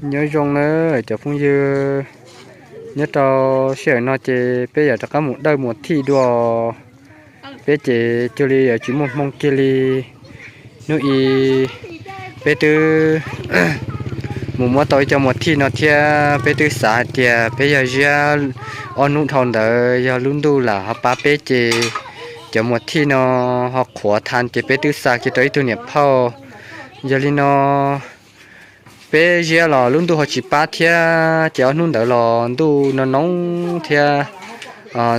Nyob zoo na cov phooj ywg, nyob rau sij hawm no ces peb yuav rov qab mus dawj muas thij dua. Peb ces cuag li yuav tsis muaj hmoo kiag li. Hnub i peb twb mus muab tau ib co muas thij no thiab peb twb xav hais tias peb yog ziab ob hnub dhau ntawd yog lub ntuj lam ho pab peb ces cov muas thij no ho qhuav tha ces peb twb xa kiag rau ib tug niam phauj. Yog li no peb ziab los lub ntuj ho tsis pab thiab ces ob hnub ntawd los ntuj no noob thiab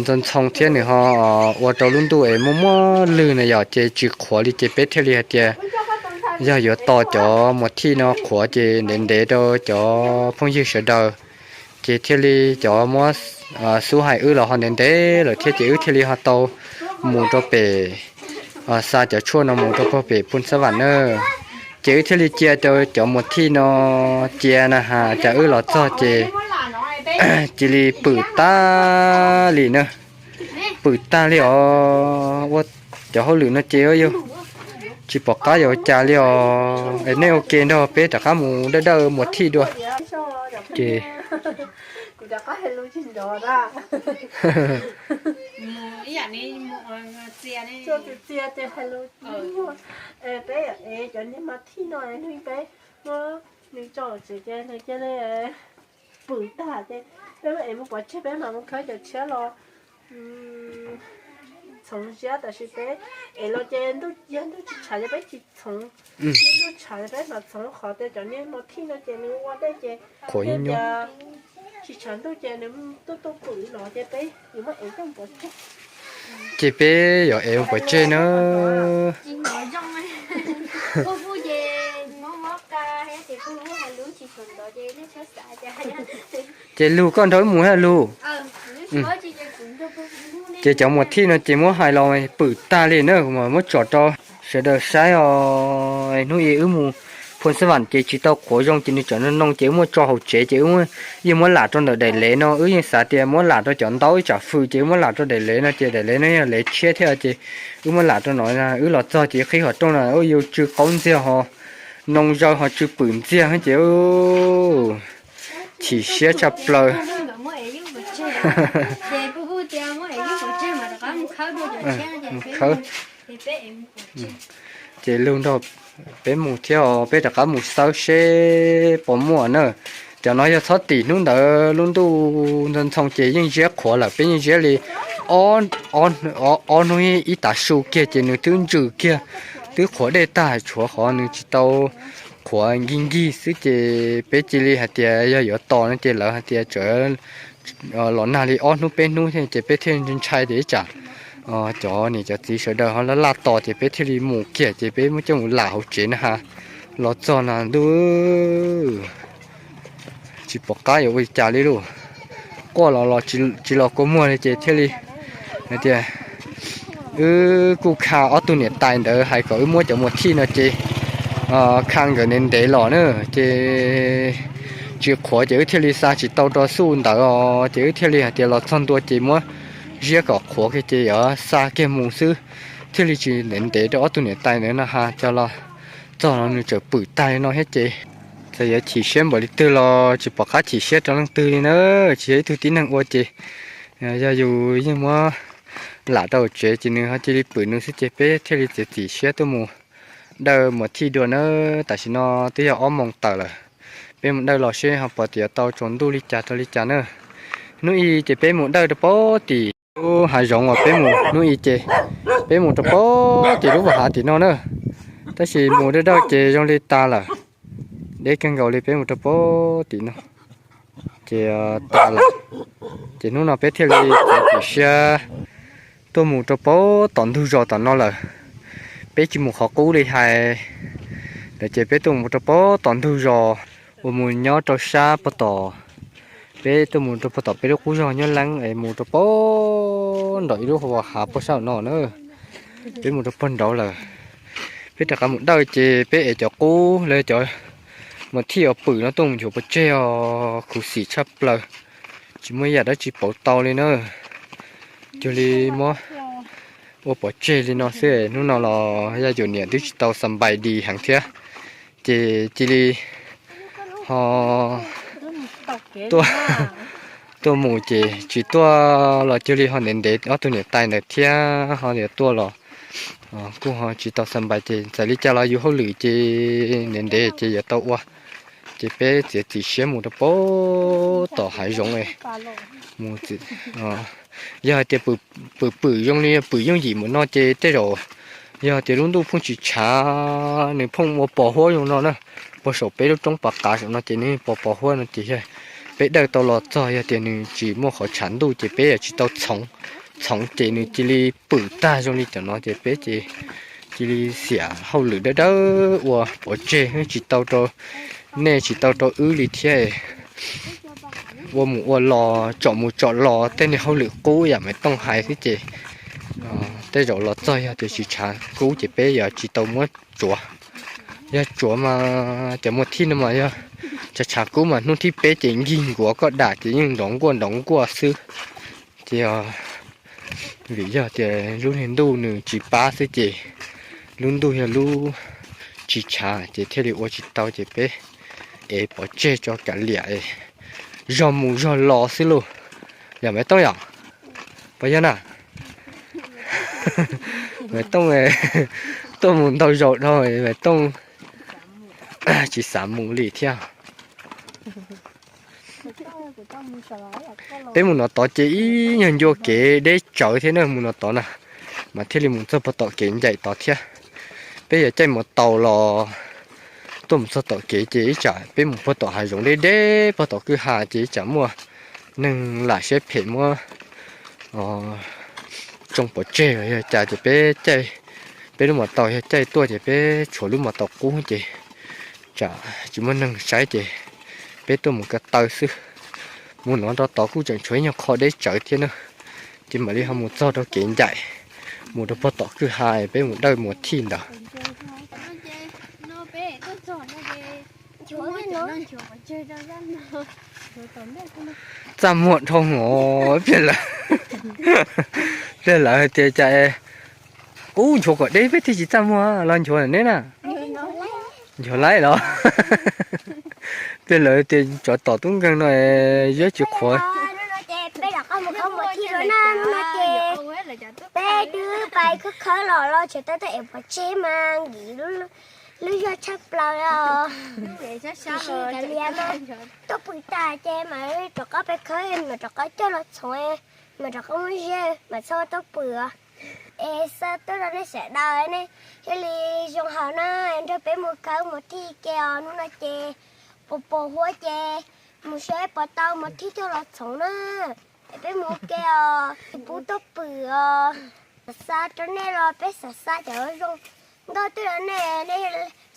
ntxoo ntxhoo thiab nws ho ua rau lub ntuj es muaj muaj lwg na yom ces tsis qhuav li ces peb thiaj li hais tias yog yuav tos cov muas thij no qhuav ces ntev ntev rau cov phooj ywg sawv daws. Ces thiaj li cov muab xub hais wb los ho ntev ntev lawm thiab ces wb thiaj li ho tau mus rau pem, xa cov tshuaj no mus rau pem Phoos Xab Vam na. Ces wb thiaj li cia rau cov muas thij no cia na has cas wb los txog ces cia li pwm tag li na. Pwm tag li os, ua cov hauj lwm no ces yog tsis pom qab yuav ua cas li os. Es nej ua ke nrog peb rov qab mus dawj dawj muas thij dua. Ces peb cov niag muas thij no nws peb muab nws tso tsev ces nws cia li pwm tag ces peb muab ev mus pov tseg, peb mam mus khawb cov tshiab los txhoov ziab. Tab sis peb ev los ces yog ntuj tsis tshav ces peb tsis txhoov, ntuj tshav ces peb mam txhoov qhov tias cov niag muas thij no ces nws ua dej ces qhuav ib nyuag tsis tshav ntuj ces nws tuaj tuaj pwm no ces peb yuav muab ev coj pov tseg. Ces peb yuav ev mus pov tseg na. Ces Lug koj nrog wb mus hab Lug. Ces cov muas thij no ces muab hais los pwm tag li na, muab tso rau sawv daws saib os. Hnub i wb mus Phoos Xab Vam ces tsis tau qhuav zoo ces nws tseem noo noo ces wb muab tso hauv tsev ces wb yeej muab lam rau ntawm daim lev no, wb yeej xav tias muab lam rau cov ntaub ib tsam fws ces wb muab lam rau daim lev no ces daim lev no yog lev tshiab thiab ces wb muab lam rau no, wb los txog ces qhib qhov rooj no ua yus tsw qaub ntxiag ho noo zaws ho tsw pwm ntxiag ces chim siab tshaj plaws. Khawb. Ces Lug nrog peb mus thiab os, peb rov qab mus xawb seb puas muaj na. Cov no yog txhob tim hnub ntawd lub ntuj ntxhoo ntxhoo ces yeej ziab qhuav lawm, peb yeej ziab li ob hnub ib tav su kiag ces nws twb ntsws kiag, twb qhuav dej tag, tshuav qhov nws tsis tau qhuav nkig nkig xwb ces peb cia li hais tias yog yuav tos no ces lawv hais tias tseem los nag li ob hnub peb hnub thiab ces peb thiaj ntshai tias ib tsam cov niam cov txiv sawv daws ho laj laj tos ces peb thiaj li mus kiag ces peb muab coj mus lam hauv tsev na has. Los txog na ntuj, tsis pom qab yuav ua li cas li lauj. Quaj los los tsis los kua muag li ces thiaj li hais tias wb kuj kha ob tug niam tais ntawd hais kom wb muab cov muas thij no ces kha nkawd ntev ntev los na ces tsis qhuav ces wb thiaj li xa tsis tau rau xuj ntawd os ces wb thiaj li hais tias los txog ntua ces muab ziab kom qhuav kiag ces yuav xa kiag mus xwb, thiaj li tsis ntev ntev rau ob tug niam tais ntawd no has. Cov los txog los nws tseem pwm tag li no thiab ces txawm yuav chim siab npaum li twg los tsis pom qab chim siab rau leej twg li na. Tsis yog ib tug tib neeg ua ces yog yus yeej muab lam rau tsev ces nws ho cia li pwm nws xwb ces peb thiaj li txiav txim siab tuaj mus dawj muas thij dua na. Tam sim no twb yog ob moos tawm lawm, peb mus dawj los seb ho puas tiav tau tsaus ntuj li cas rau li cas na. Hnub i ces peb mus dawj rau pem tim lub hav zoov uas peb mus hnub i ces peb mus rau pem tim lub vaj hav tim no na. Tab sis mus dawj dawj ces zoo li tas lawm, deb kawg nkaus li peb mus rau pem tim no ces tas lawm. Ces hnub no peb thiaj li txiav txim siab tuaj mus rau pem tom ntug zos tom no lawm. Peb tsis mus qhov qub li hais lawm ces peb tuaj mus rau pem tom ntug zos uas mus nyob rau sab pem tom. Peb tuaj mus rau pem tom peb lub qub zos nyob leeb es mus rau pem nraum ib lub hav pem sab no na. Peb mus rau pem nraud lawm. Peb rov qab mus dawj ces peb ev cov qub los cov muas thij uas pwm no tuaj mus nchuav pov tseg os, khuv xim tshaj plaws. Tsis muaj ib yam dab tsi pauv tau li na. Cuag li muab ua pov tseg li no xwb. Hnub no los yog yuav niam twb tsis tau xa npais dis heev thiab, ces cia li Ho tuaj, tuaj mus ces tsis tuaj los cuag li ho ntev ntev ob tug niam tais ntawd thiab ho yuav tuaj los kuj ho tsis tau xa npais ces txawm li cas los yus hauj lwm ces ntev ntev ces yuav tau ua. Ces peb txiav txim siab mus rau pem tom hav zoov mus. Yog hais tias pwm pwm zoo li pwm yooj yim mus no ces tej zaum yog tias lub ntuj phooj tsis tshav, nws phooj ua pos huab zoo no na, puag saum peb lub roob pas qav saum no ces nws pos pos huab no ces yog peb dawj tau los txog yog tias nws tsis muaj qhov tshav ntuj ces peb yuav tsis tau txhoov, txhoov ces nws cia li pwm tag zoo li cov no ces peb ces cia li xiam hauj lwm dawb dawb ua pov tseg tsis tau rau nej tsis tau rau wb li thiab. Ua mus ua los tsom mus tsom los tej niag hauj lwm qub yam Maiv Tooj hais xwb ces tej zaum los txog yog tias tsis tshav kub ces peb yuav tsis tau muab tsuav. Yog tsuav mas cov muas thij no mas yog tshav tshav kub mas hnub thib peb ces nkig nkuav koj dam ces yeej nrov nkuaj nrov nkuaj xwb. Ces vim yog tias lub hli ntuj nws tsis pab xwb ces lub ntuj yog lub tsis tshav ces thiaj li ua tsis tau ces peb ev pov tseg tso kav liam, zog mus zog los xwb lauj. Yog Maiv Tooj yom? Puas yog na? Maiv Tooj tuaj mus ntau zaus dhau, Maiv Tooj tsis xav mus li thiab. Peb mus no tod ces ib nyuag ncua kev deb tsawv thiab na, mus no tod na, mas thiaj li mus txog puag tom kev ncaim tod thiab. Peb yuav caij mus tau los tuaj mus txog tom kev ces ib tsam peb mus puag tom hav zoov deb deb puag tom kwj ha ces ib tsam muaj neeg lam siab phem muab tsoo pov tseg yog cas ces peb caij, peb lub mos taus yog caij tuaj ces peb tshuav lub mos taus qub ces tsam tsis muaj neeg saib ces peb tuaj mus ko taw xwb. Mus no rau tod kuj tseem tshuav ib nyuag qho deb tsawv thiab na, ces mam li ho mus txog rau kev ncaim, mus rau puag tom kwj ha peb mus dawj muas thij ntawd. Txaj muag dhau os, pliag lawv, pliag lawv tias cas, ub, nchuav kom deb peb thiaj tsis txaj muag los nchuav neb na. Nchuav laib los? Pliag lawv tias tsov tom tub nkeeg no yuav tsis qhuav. Peb twb pais khawb khawb los los tseem tau tuaj ev pov tseg mas nkim lub zog tshaj plaws os. Tiam sis kav liam mas tuaj pw tas ces mam rov qab pais khawb, mam rov qab coj los txhoov, mam rov qab muab ziab mam txhob tuaj pw os. Es xa tuaj rau nej sawv daws nej thiaj li zoo haus na, nrog peb mus khawb mus thij ke os. Hnub no ces pos pos huab ces mus saib puas tau mus thij coj los txhoov na. Es peb mus ke os, pub tuaj pw os. Xav xa rau nej los peb xav xa cov zoo nkauj tuaj rau nej, nej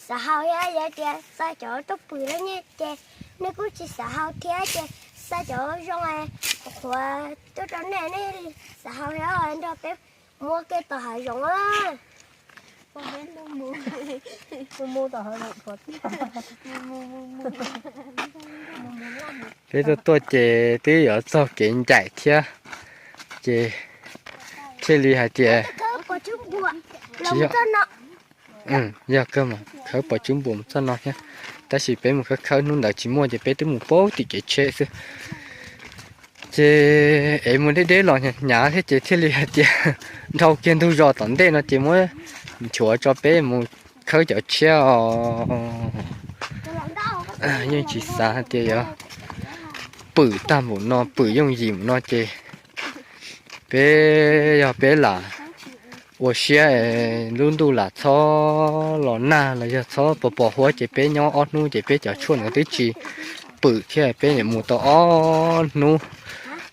xav haus thiab. Yog tias xa cov tuaj pw loj nyiaj ces nej kuj tsis xav haus thiab ces xa cov zoo qhuav tuaj rau nej, nej xav haus thiab nrog peb mus ke tom hav zoov. Peb tuaj tuaj ces twb yuav txog kev ncaim thiab, ces thiaj li hais tias, yog kawg mas khawb pos tswb npua mus txoj no thiab, tab sis peb mus khawb khawb hnub ntawd tsis muaj ces peb twb mus paub tim kev tsheb xwb. Ces es mus deb deb los hnyav hnyav thiab ces thiaj li hais tias dhau kiag ntug zos tom ntej no ces muab nchuav tso peb mus khawb cov tshiab os. Yeej tsis xav hais tias yuav pwm tag npaum no, pwm yooj yim npaum no ces peb yog peb lam ua siab, lub ntuj lam txhob los nag los yog txhob pos pos huab ces peb nyob ob hnub ces peb cov tshuaj ntawd twb tsis pwm thiab, peb niam mus tau ob hnub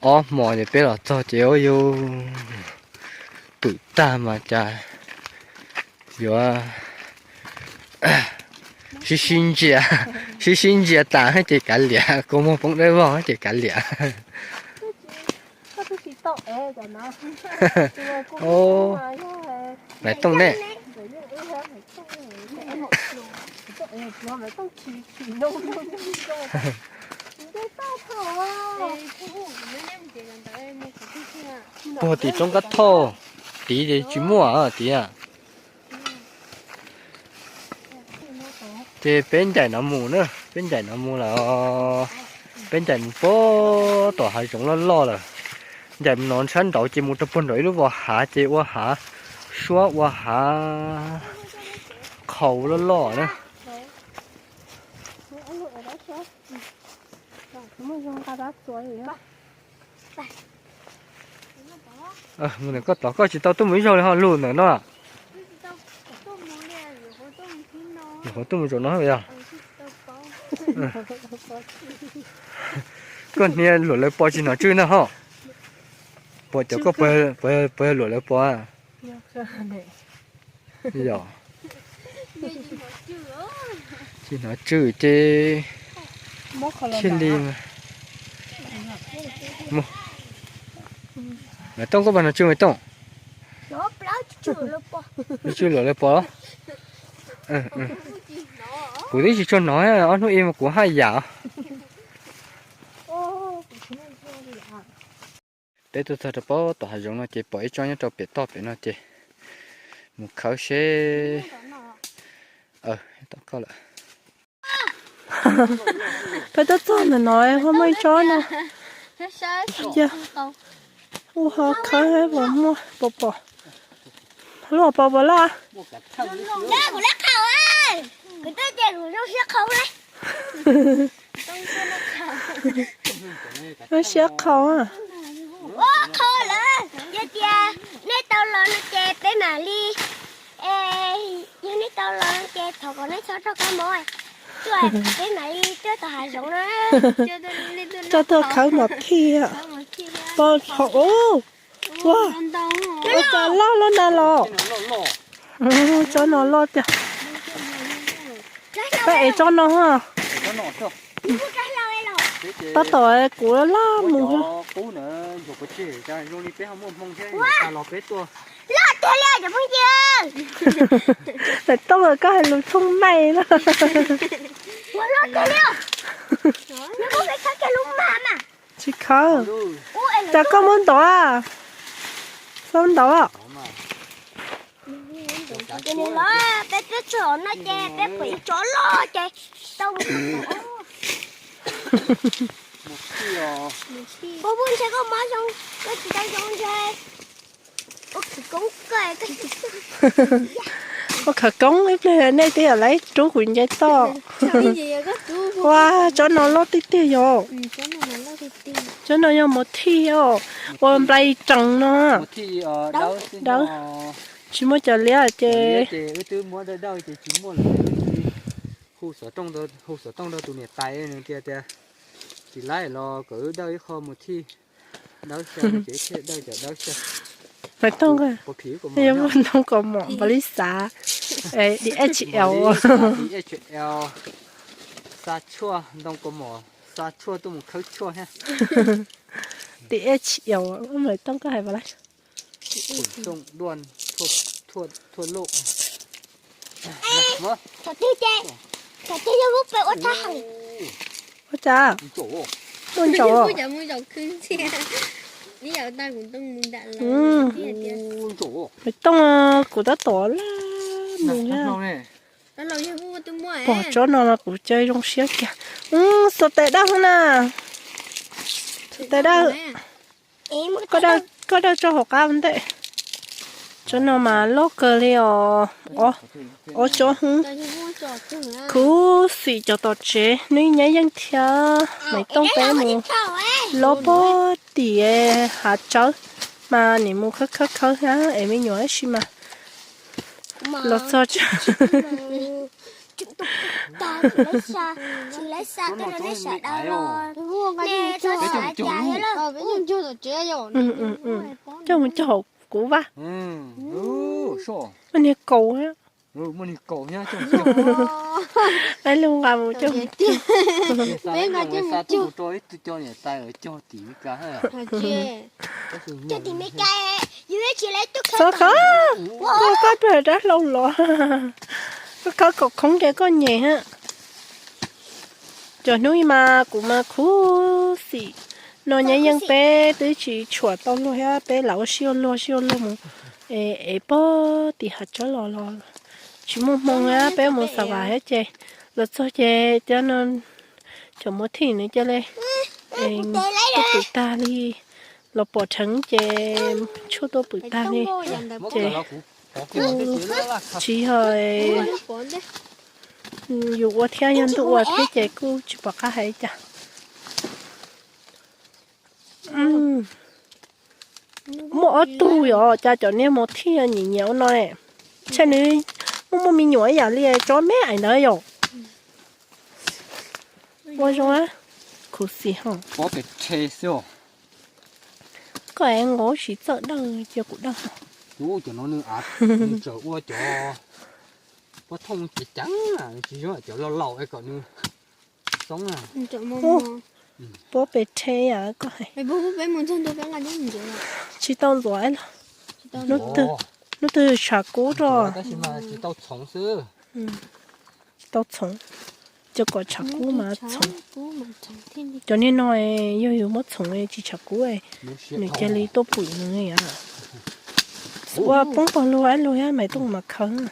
ob hmo ces peb los txog ces ua yus pwm tag mas cas yuav sib sib ntsia, sib sib ntsia tas ces kav liam, kua muag poob dawb vog ces kav liam. Maiv Tooj ne, puag tim roob kab thoj tid ces tsis muaj tid. Ces peb ncaim no mus na. Peb ncaim no mus lawm, peb ncaim mus pem tom hav zoov loj loj lawm. Ncaim mus no ntshab nraud ces mus rau puag nraum ib lub vos hav ces ua hav suab ua hav qhaus loj loj na. Mus ntawm koj tod koj tsis tau tuaj mus ib zaug li ho lug ntawm no. Nyuam qhuav tuaj mus zaum no yog. Koj hnia luam lawv pos tsis hnov tswj na ho. Puas cov koj puas yog luam lawv pos? Yog tsis hnov tswj ces thiaj li. Maiv Tooj, koj puas hnov tswj Maiv Tooj? Tswj luam lawv pos. Kuv twb tsis tshua hnov, ob hnub ib mas kuv haj yam. Peb tuaj txog rau pem tom hav zoov no ces pom ib tsob nyob rau pem toj pem no ces mus khawb seb. Peb tuaj txog ntawm no ho muaj ib tsob no. Ua ho khawb puas muaj pos pos. Lub pos puas loj? Lub siab qhau. Ua qhau lawm, yog tias nej tau los no ces peb mam li, yog nej tau los no ces thov kom nej txhob raug kab mob, peb mam li tuaj tom hav zoov na. Coj tuaj khawb mos thij, pos hov ub. Ua, ua cas loj loj na los. Tsob no loj tiag. Koj ev tsob no ha. Tab tom kuv laj mus. Maiv Tooj, koj hais lus thooj maij na. Tsis khawb. Cas koj muab ntov? Txhob ntov. Peb peb tsob no ces peb pom ib tsob loj ces tau. Koj pub ntshe koj mob zoo, koj tsis tau zoo ntshe. Ua khawv koob ib pliag nej twb yog lawv rub kuv nce toj. Ua, tsob no loj tiag tiag yom. Tsob no yog mos thij os, ua nplai tsees no. Dawb, tsis muaj cov liab ces. Hu xov tooj rau tus niam tais nws tias tias tsis laib los kom wb dawj ib qho mos thij dawb xyaw, ces thiaj dawj cov dawb xyaw. Maiv Tooj, yog muaj ntoo kaus mom npaum li xav, D H L, D H L, xa tshuaj, ntoo kaus mom xa tshuaj tuaj mus khawb tshuaj thiab. D H L, Maiv Tooj koj hais puas laj? Thua loj. Thaum twg ces, thaum twg yog lub pem ua thaj heem. Ua cas? Muaj ntsaum. Maiv Tooj, kuv tab tom laj mus na. Pom tsob no los kuv cia zoo siab kiag. Xuas tes dawb na. Xuas tes dawb. Koj dawj tso hauv qab ua ntej. Tsob no mas loj kawg li os. Ob tsob hwb. Khuv xim cov tom tsev, hnub ib nyab yeej thiab Maiv Tooj peb mus lob pog tim hav tsawb, mas nim mus khawb khawb khawb thiab es me nyuam ib si mas los txog tsis coj mus cog hauv kuv vaj. Muaj niag kaus, muaj niag kaus, lub nqa mus cog. Peb nqa cog mus cog rau ib tug cov niam tais cog tim Meskas. Txhob khawb, koj koj tuaj dab hlau los. Koj khawb kom khoob ces koj nyem ha. Cov hnub ib mas kuv mas khuv xim no nyab yeej peb twb tsis tshuam tau luag thiab, peb lam ua si ua luag si ua luag mus es pog tim hav tsawb los los tsis muaj hmoo thiab, peb mus xav vas thiab ces Los txog ces cov no, cov muav thij nws cia li tuaj pwm tag li, los pom dheev ces tshuaj tuaj pwm tag li, ces kuj tsis yog yus ua thiab, yog ntuj ua thiab ces kuj tsis pom qab hais cas. Muaj ob tug yom, cas cov niag muav thij nyiam nyiam ua no ne. Ntshe nws muaj muaj me nyuam ib yam li tsob me ais ntawd yom. Ua zoo, khuv xim ho. Koj es nqos tsis txawj dawj cia kuv dawj. Cov no nws, nws tseem ua cov pob thooj ceev ceev, tsis zoo cov laus laus es kom nws xoob. Pob pes rhe yam koj hais. Tsis tau ntxuav los? Hnub twg tshav kub rau. Tsis tau txhoov, cov kom tshav kub mas txhoov. Cov niag no yog yus muab txhoov tsis tshav kub, nws cia li tuaj pwm nws yom. Ua poob pog lug ib lug thiab Maiv Tooj mas khaws.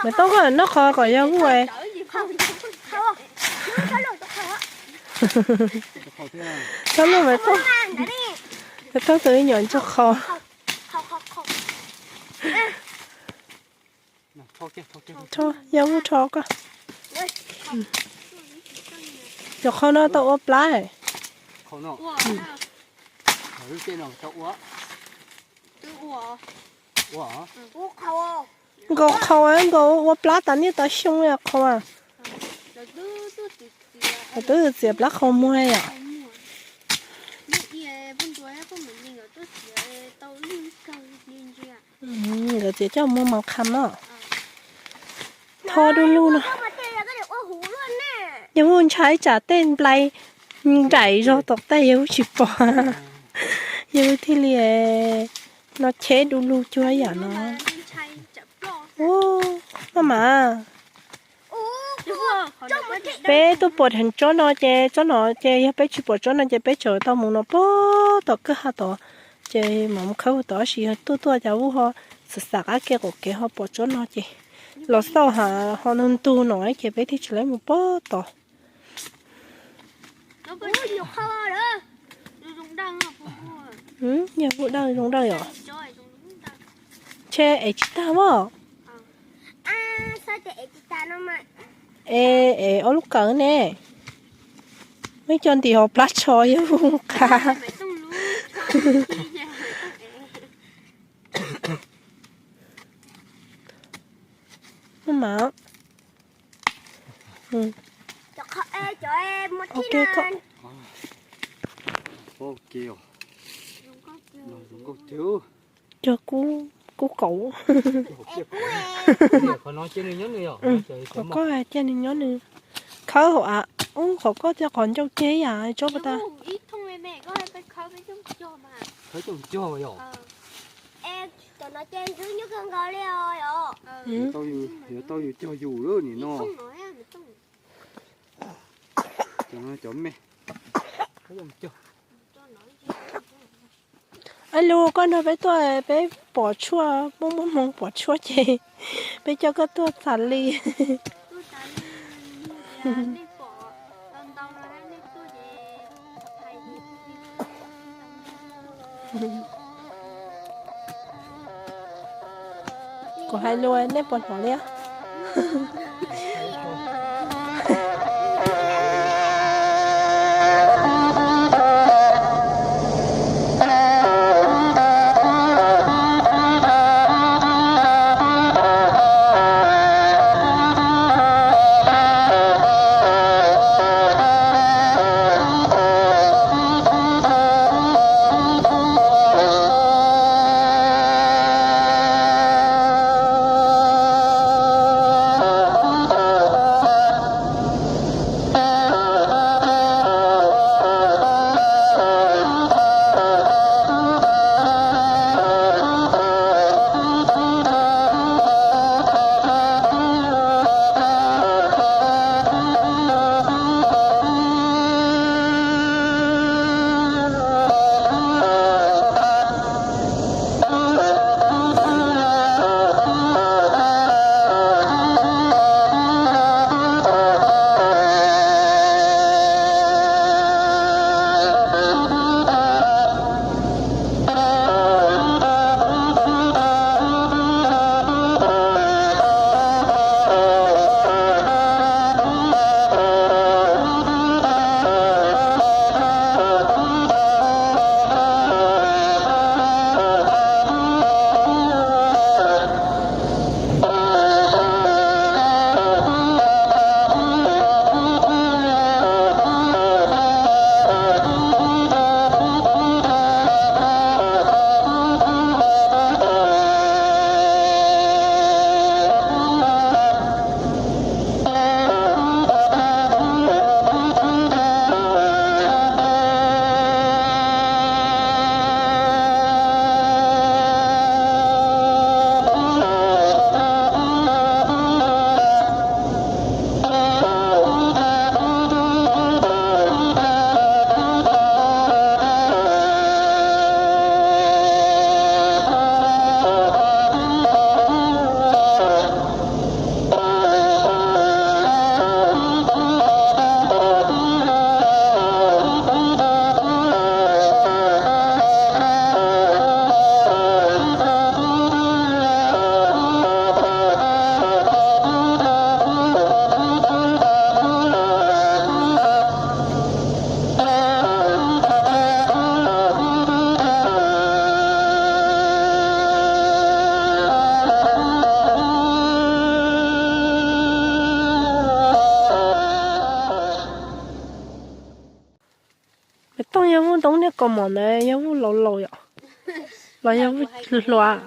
Maiv Tooj koj noj qhov kom yog vub. Txhob noj Maiv Tooj, Maiv Tooj tus me nyuam ntsuag qhau. Yog vub rho koj. Cov qhau no tau ua plab. Nkaus qhau, nkaus ua plab tas niaj tas xyoo qhau. Twb txiav plab qhau muag yom. Nkawd txiav coj muag mas qham no. Tho du lug no. Yog vub ntshai tsam tej nplai nraim zog tom tej yog vub tsis pom. Yog vub thiaj li no cheb du lug cuag yam no. Maj mam, peb tuaj pom dheev tsob no ces tsob no ces yog peb tsis pom tsob no ces peb tseem tau mus no puag tom kwj ha tod, ces mam mus khawb puag tod, tab sis yog tuaj tuaj cas vub ho xam xam qab ke qaum kev ho pom tsob no ces los xauj ha, ho ntug ntug no ces peb thiaj tsis lawv mus puag tod. Yog vub dawj zoo dawj yom. Ntshe ev tsis tag mas. Es ev ob lub kawm ne. Muab coj ntim hauv plab tsho yog vub qab. Maj mam. Cog kub kaum. Qhov koj cia nws nyob nws. Khawb hauv av, ub qhov koj cia qhov ncauj ceg yam tsob puas tas. Yuav tau yus cog yus nim no. Cov me. Ab lug koj nrog peb tuaj peb pom tshuaj, muaj muaj hmoo pom tshuaj ces peb coj koj tuaj txas li. Kuv hais lus nej puas hnov li? Yog vuj ntoo niag kaus mom ntawd yog vuj laus laus yom, los yog vuj hluas?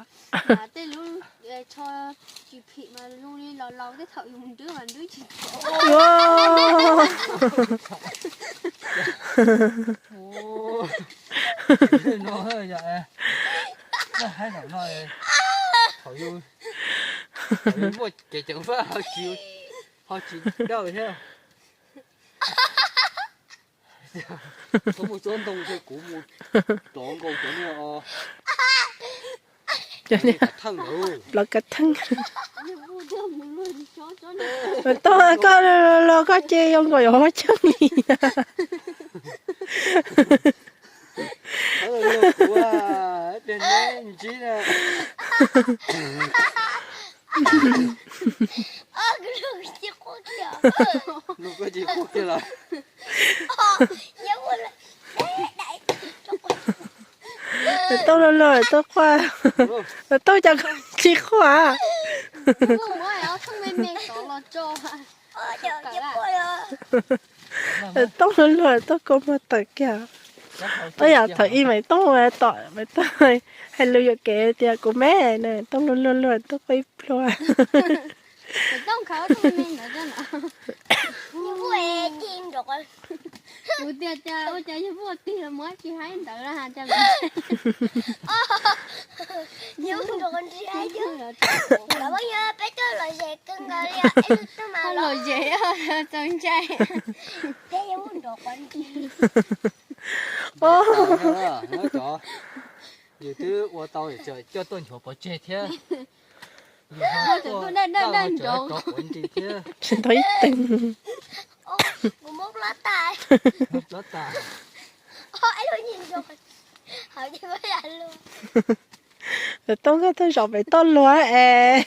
Muaj cev ceev faj ho tsis dawj thiab. Koj mus tsob ntoo ces kuv mus rov nkaus cov niag os. Cov niag plav kav theej. Tau koj los koj ces yuav nkaum yuav muab cheej li. Kuv, ntsib na. Nug koj tsis quaj kiag los? Lawv Tooj luag luag lawv Tooj quaj, lawv Tooj cas koj tsis quaj? Lawv Tooj luag luag lawv Tooj kua muag tawm kiag. Ua yam thaum ib Maiv Tooj tom Maiv Tooj hais lus yuam kev tias kuv me, Tooj luag luag luag Tooj quaj ib pluag. Kuv tias cas ua cas yog vuaj tig los muab tsis haib ntawd los cas. Peb tuaj lom zem kawg nkaus li, lom zem txaus ntshai. Peb yuav mus nrov quav nti. Yus twb ua tau coj tuaj nchuav pov tseg thiab. Tsis tau ib teeg. Kuv muab plab tas. Plab tas. Lawv Tooj koj tuaj zaum pem toj luag es.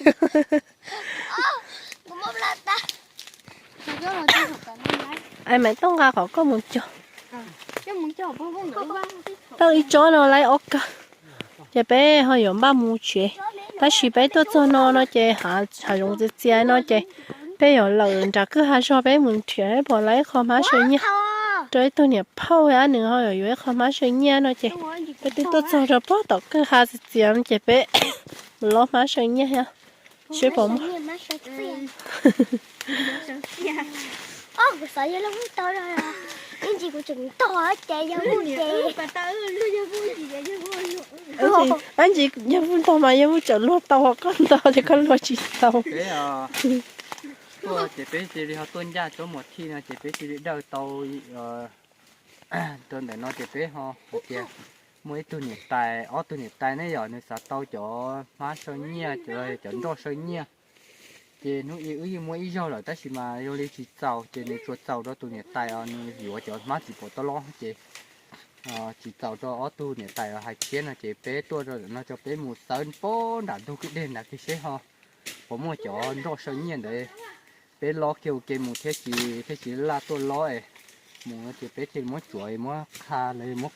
Es Maiv Tooj nqa qhov koj mus cog. Tau ib tsob no laib ob kawg. Ces peb ho yuav npaj mus tsev. Tab sis peb tuaj txog no no ces hav zoov txias txias no ces peb yuav lawm nram kwj ha zog peb mus nrhiav pom lawv ib qho hmab saw nyiaj rau ib tug niam phauj, nws ho yuav yuav ib qho hmab saw nyiaj no ces peb twb tuaj txog rau pog tom kwj ha txias txias no ces peb mus lob hmab saw nyiaj thiab. Seb puas muaj. Ib ntsis yog vuj ntog mas yog vuj tseem luag tau, ho koj ntog ces koj luag tsis tau. Ces peb cia li ho tuaj ncaj tsob muas thij no ces peb cia li dawj tau rau ntawm no ces peb ho hais tias muaj ib tug niam tais, ob tug niam tais ne yom, nws xav tau cov hmab saw nyiaj, cov nroj saw nyiaj. Ces hnub i wb yeej muaj ib zaug lawm tab sis mas zoo li tsis txaus ces nws tsuas txaus rau tus niam tais os, nws yuav cov hmab tsis pom tau los ces tsis txaus rau ob tug niam tais hais thiab no ces peb tuaj rau no tso peb mus xawb pob nram ntug kwj deg nrad kiag seb ho puas muaj cov nroj saw nyiaj ntawd. Peb lob kiag ua ke mus thiab ces thiaj tsis laj tuaj lob es mus no ces peb thiaj li muab tsuav muab qha lawv muab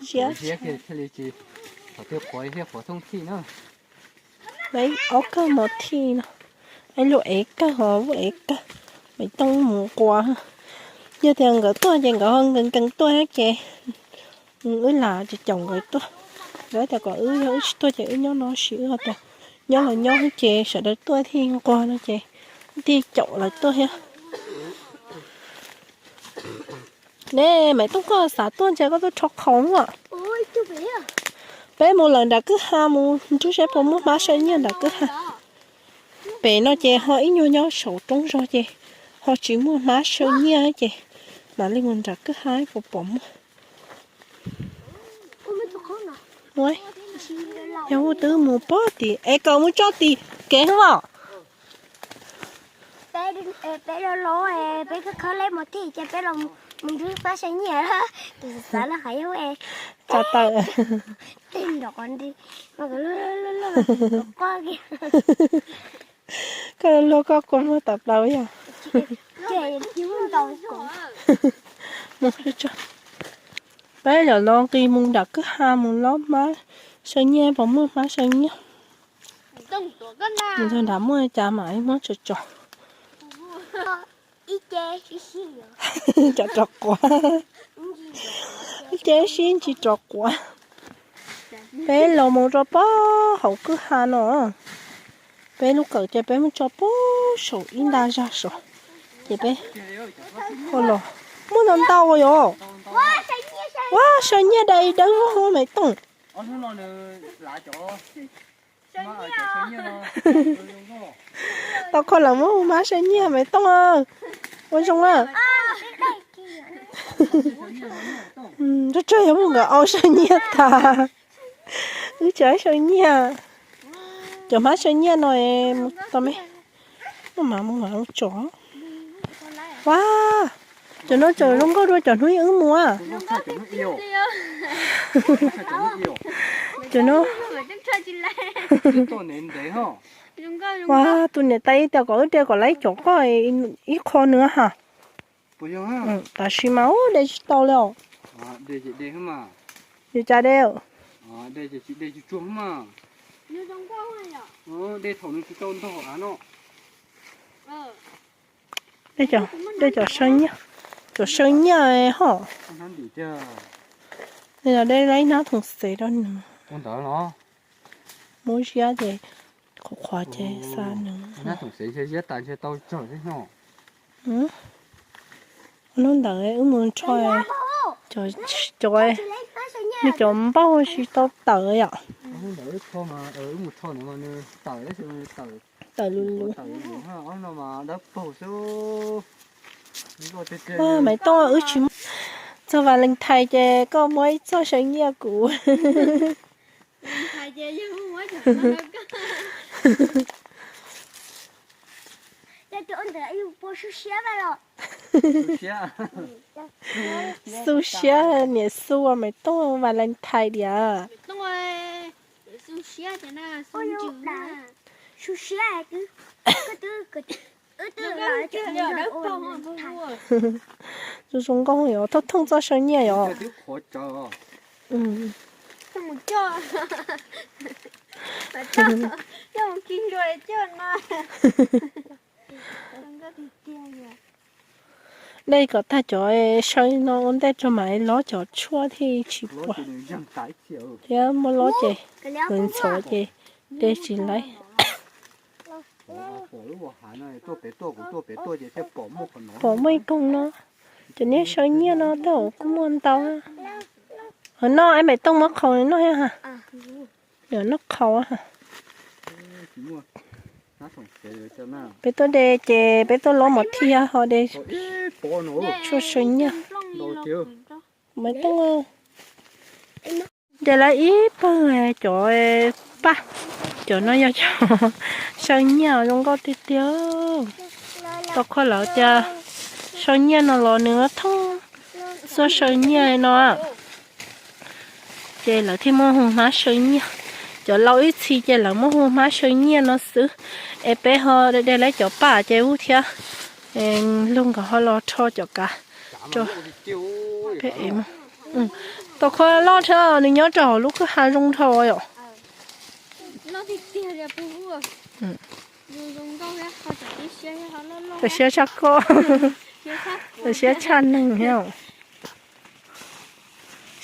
ziab kiag thiaj li tsis, thaum twg qhuav thiaj qhuav thooj thij na. Ob kawg mov thij no, ib lub ev kawg ho vuj ev kawg, Maiv Tooj mus nquas. Yog tias nkawd tuaj ces nkawd ho nkees nkees tuaj thiab ces wb lam caum nkawd tuaj. Nkawd tias kom wb, yog wb tsis tuaj ces wb nyob no sis wb ho tias nyob los nyob ces sawv daws tuaj thiaj nquag no ces thiaj caum lawv tuaj thiab. Ne Maiv Tooj, koj xav tuaj ntshe koj tuaj rho qhov os. Peb mus lawm nram kwj ha mus nrug seb puas muaj hmab saw nyiaj nram kwj ha. Pem no ces ho ib nyuag nyob saum roob zog ces ho tsis muaj hmab saw nyiaj ces mam li mus nram kwj ha puas pom muaj. Yog ua twb mus pob tim es kom mus tso tim kev os. Peb los los peb khawb khawb leb mus thij ces peb los mus nrug hmab saw nyiaj. Tus xav xav no hais yog tsa taw. Tej nrov qhov nti mas kom luag luag luag luag qoj kiag. Koj luag koj kua muag tawm plaws yog. Peb yog los nqis mus nram kwj ha mus lob hmab saw nyiaj, puas muaj hmab saw nyiaj. Mus txog nram muaj cas mam muab tso tso. Cov rau quav. Ces sib ntsis rov quav. Peb los mus rau pem hauv kwj ha no. Peb lub kawm ces peb muab tso pem saum ib nta zag saud. Ces peb ho los muaj ntau ntau yom. Ua, saw nyiaj dai dawb vog Maiv Tooj. Tau kho lawm, muab hu hmab saw nyiaj Maiv Tooj. Ua zoo na. Tsawg tsawg yog mus nkawd au saw nyiaj tas. Wb tsis saw nyiaj. Cov hmab saw nyiaj no, tau me, no mas mus mam mus tso. Ua, cov no tseem zoo nkauj dua cov hnub wb mus. Cov no, ua, tus niam tais tias kom wb de kom lawv cov koj ib qho nws ha. Tab sis mas ua de tsis tau li os. Yus cas de? De cov saw nyiaj, cov saw nyiaj ho. De ib hnab thoom xev rau nws. Muab ziab ces qhuav qhuav ces xa nws. Hnub ntawd wb mus rho cov, nws cov npauj tsis tau tawm yom. Tawm lus lus. Maiv Tooj, wb tsis muaj, txog Valentine ces koj muab ib txoj saw nyiaj kuv. Xu siab niam xu Maiv Tooj Valentine diam. Zoo zoo nkauj yom, thooj thooj txoj saw nyiaj yom. Dej kom tag cov saw no ua ntej rau mam li lob cov tshuaj thiaj tsis puas. Thiab muab lob ces ntxhov ces de tsis laib. Pom muaj ib koog no, cov niag saw nyiaj no tej zaum kuj muaj ntau. Hov no es Maiv Tooj muab qhaus noj thiab ha. Noj qhaus. Peb tuaj de ces peb tuaj lob mov thiab ho de tshuaj saw nyiaj. Maiv Tooj, de lawv ib pawg cov paj, cov no yog cov saw nyiaj zoo nkauj tiag tiag. Tau kho lawv tias saw nyiaj no los nws thooj txoj saw nyiaj no. Ces lawv thiaj muaj hu hmab saw nyiaj. Cov laus ib txhis ces lawv muab hu hmab saw nyiaj no xwb. Es peb ho de lawv cov paj ces ub thiab. Luag nkawd ho los rho cov kav rau peb es. Tau kho loj thiab, nws nyob rau hauv lub kwj ha zoo dhau yom. Tam siab tshaj koj, tam siab tshaj neeg thiab.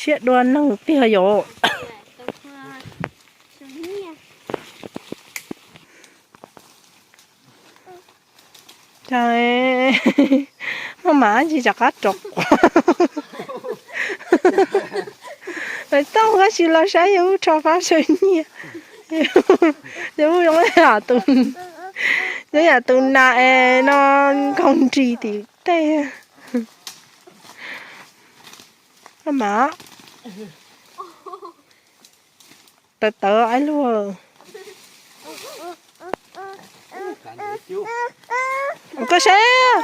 Siab dua neeg tiag yom. Cas maj mam tsis rov qab rov quav. Lawv tau koj tsis los saib yawg ub rho hmab saw nyiaj. Yawg ub zoo yam tus, zoo yam tus nas es no nkaug nris tim tej. Maj mam tawv tawv ib lub. Koj saib,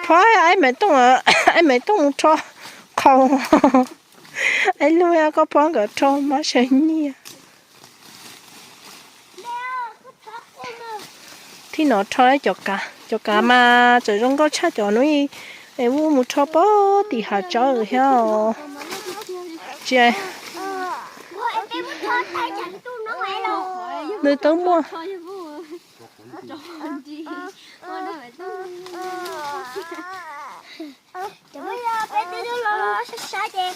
phob ib Maiv Tooj, ib Maiv Tooj mus rho qhaus. Ib lub koj phob nkawd rho hmab saw nyiaj. Thib no rho cov kav, cov kav mas tseem zoo nkauj tshaj cov hnub ub mus rho pem tim hav tsawb thiab. Tsis, nws twb muaj. Peb twb los saib saib ces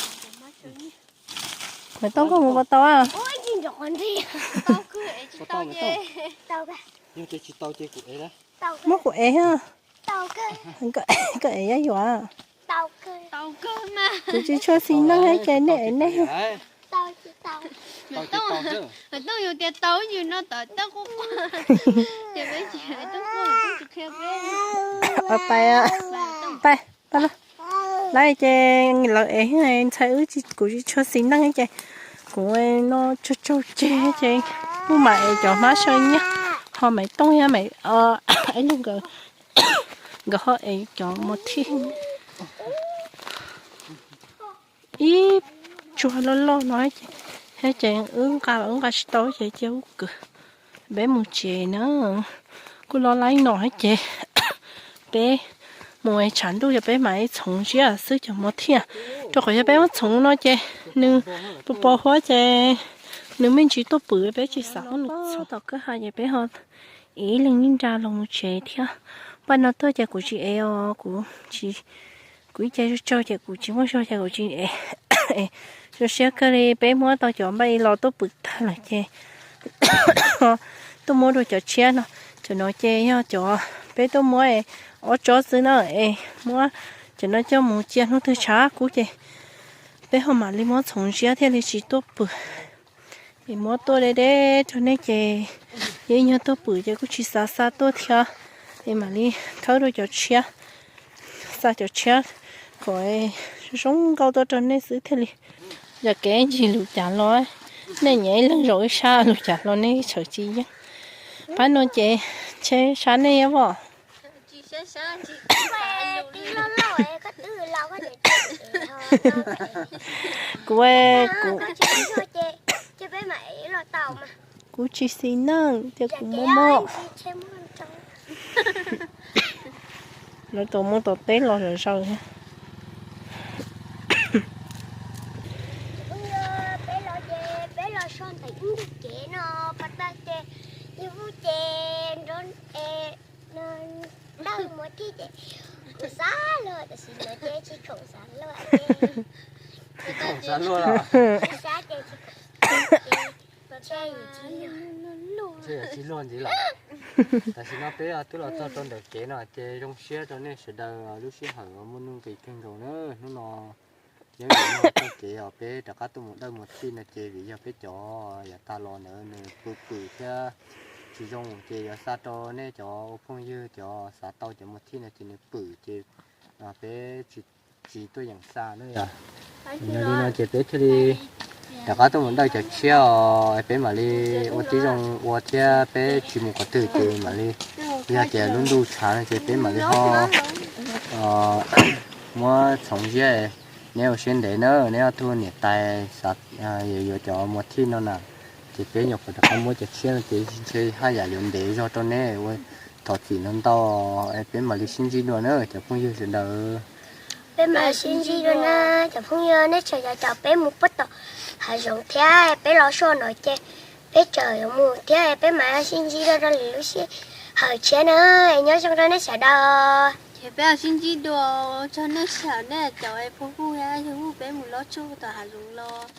Maiv Tooj, koj mus puas tau? Muab kuv ev. Koj ev yog yuav. Kuv tsis tshua xis neej ces nej ev nej. Maiv Tooj yus tias tau yus no tom toj quaj quaj. Pais, pais, pais. Lawv ces lawv ev, ntxhais wb, kuv tsis tshua xis neej ces kuv no tsaug tsaug tseg ces kuv mam ev cov hmab saw nyiaj, ho Maiv Tooj thiab Maiv, ib lub nkawd nkawd ho ev cov mos thij ib tsuag loj loj no ces, thiab ces wb nqa los wb nqa tsis tau ces cia wb kwv, peb mus tsev na. Kuj los laib no thiab ces peb mus tshav ntuj ces peb mam li txhoov ziab xwb cov mos thij, rau qhov yog peb muab txhoov no ces nws pos pos huab ces nws me ntsis tuaj pwm, peb tsis xav muab nws txhoov. Tom kwj ha ces peb ho ib leeg ib nra los mus tsev thiab. Npaj no tuaj ces kuv tsis ev os, kuv, kuv ib ce tsaug tsaug ces kuv tsis muaj zog ces kuv tsis ev. Zoo siab kawg li peb muab tau cov npaj ib los tuaj pwm tag lawm ces tuaj muab dua cov tshiab no. Cov no ces yog cov peb tuaj muab ob tsob xwb na, es muab cov no coj mus cia hnub twg tshav kub ces peb ho mam li muab txhoov ziab thiaj li tsis tuaj pwm. Es muab tuaj deb deb rau nej ces yog ib nyuag tuaj pwm ces kuj tsis xav xa tuaj thiab. Es mam li khawb dua cov tshiab, xa cov tshiab kom zoo nkauj tuaj rau nej xwb thiaj li. Yog kev ncig lus cas los, nej nyiam ib leeg zaum ib sab, lus cas los nej txhawm tsis yeej. Pab no ces tsheb sab nej os. Kuv, kuv, kuv tsis xis neej ces kuv mob mob. Lawv tau muab tau teb los zom zaws thiab. Peb los ces peb los so ntawm ib ntug kev no, pas tag ces ib vuj ces nrov, dawj muas thij ces kuv xav luag tab sis lawv ces tsis khoom xav luag ces, xav ces tsis khoom ces, ntshe yuav tsis luag ntxiv lawm. Tam sim no peb twb los txog rau ntawm kev no ces zoo siab rau nej sawv daws lub sij hawm muaj nuj nqis kawg nkaus na. Hnub no yog vim yog txoj kev os peb rov qab tuaj mus dawj muas thij no ces vim yog peb cov yav tag los ntawd nws pw pwm thiab tsis zoo ces yuav xa rau nej cov ua phooj ywg cov xav tau cov muas thij no ces nws pwm ces peb tsis, tsis tuaj yeem xa na yom. Yog li no ces peb thiaj li rov qab tuaj mus dawj cov tshiab os, peb mam li ua tib zoo ua thiab peb tsis mus qhov twg ces mam li, yog tias lub ntuj tshav no ces peb mam li ho muab txhoov ziab. Neb ua siab ntev na, neb ob tug niam tais xav yuav cov muas thij no na, ces peb nyuam qhuav rov qab muab cov tshiab no ces ntshe haj yam yuav ntev zog rau neb ua, thov txim ntau ntau, peb mam li sib ntsib dua na cov phooj ywg sawv daws. Peb mam sib ntsib dua na cov phooj ywg, neb tseem caum caum peb mus puag tom hav zoov thiab, peb los soj no ces peb tseem yuav mus thiab, peb mam sib ntsib dua rau lwm lub sij hawm tshiab na. Nyob zoo rau nej sawv daws. Ces peb sib ntsib dua, tsaug nej sij hawm nej caum phooj ywg, yog peb mus lob tsuj tom hav zoov los.